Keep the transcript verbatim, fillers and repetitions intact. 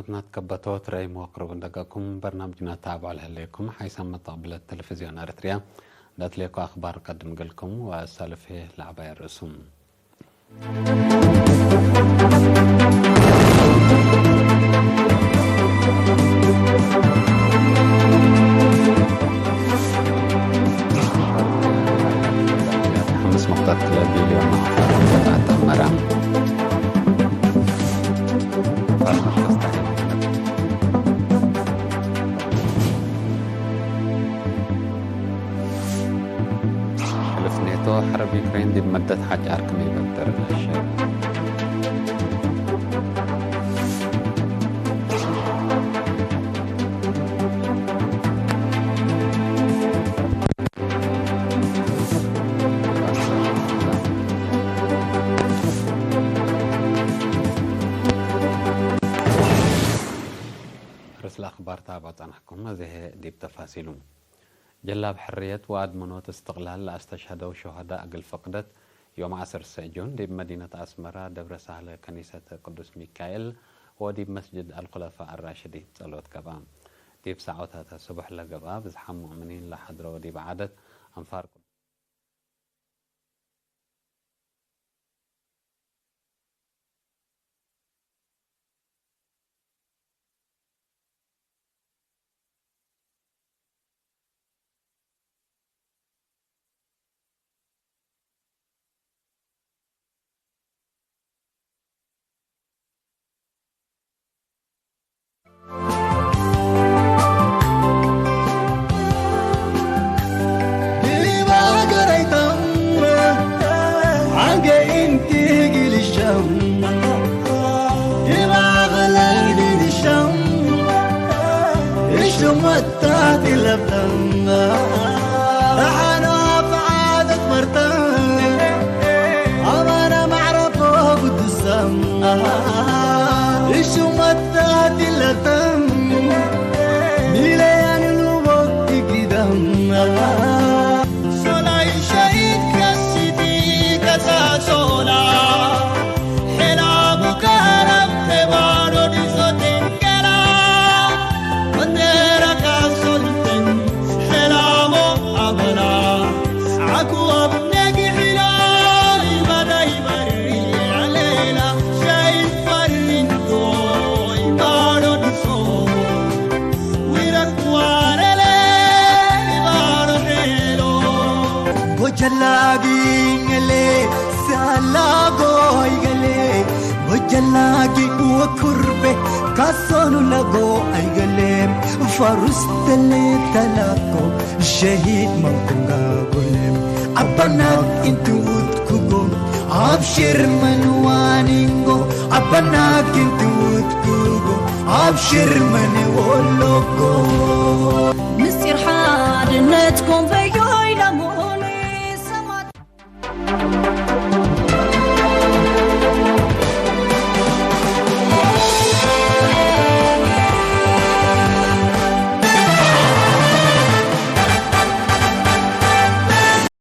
ናትከበቶት ረይም ወቅሩብ እንደገኩም በርናምጅና ተአብዖ ለህሌኩም ሓይሳም መተቅብለት ቴሌቪዝዮን ኤረትርያ ለእትሌኮ አክባር ቀድም እግልኩም ወአሳልፍ ለዐባይ ርእሱም። ሐምስ ነጥብ ክልተ ቢልዮን ተአተመረ። ሕልፍ ኔቶ፣ ሐርብ ዩክሬን ዲብ መደት ሐጫር ክም ኢበድር ለሸ። ርእስ ለአክባር ታብዖ ጸናሕኩም፣ አዜ ዲብ ተፋሲሉ። ጀላብ ሕርየት ወአድምኖት እስትቅላል ለአስተሽሀደው ሹሀዳእ እግል ፍቅደት ዮም ዐስር ሰእጁን ዲብ መዲነት አስመረ ደብረ ሳህለ ከኒሰት ቅዱስ ሚካኤል ወዲብ መስጅድ አልኩለፋእ አራሽዲን ጸሎት ገብአ። ዲብ ሳዖታተ ሱብሕ ለገብአ ብዝሓም ሙእምኒን ለሐድሮ ወዲብ ዓደት አንፋር ጎጀላጊ ገሌ ሳላጎይ ገሌ፣ ጎጀላጊ ወኩርቤ ካሶኑ ለጎ አይገሌ፣ ፈሩስ ተሌ ተላኮ ሸሂድ መንኩንጋ ጎሌ፣ አባናግ እንቱ ውትኩጎ አብሽር መንዋኒንጎ፣ አባናግ እንቱ ውትኩጎ አብሽር መን ወሎጎ። ምስጢር ሓድነት ኮንፈ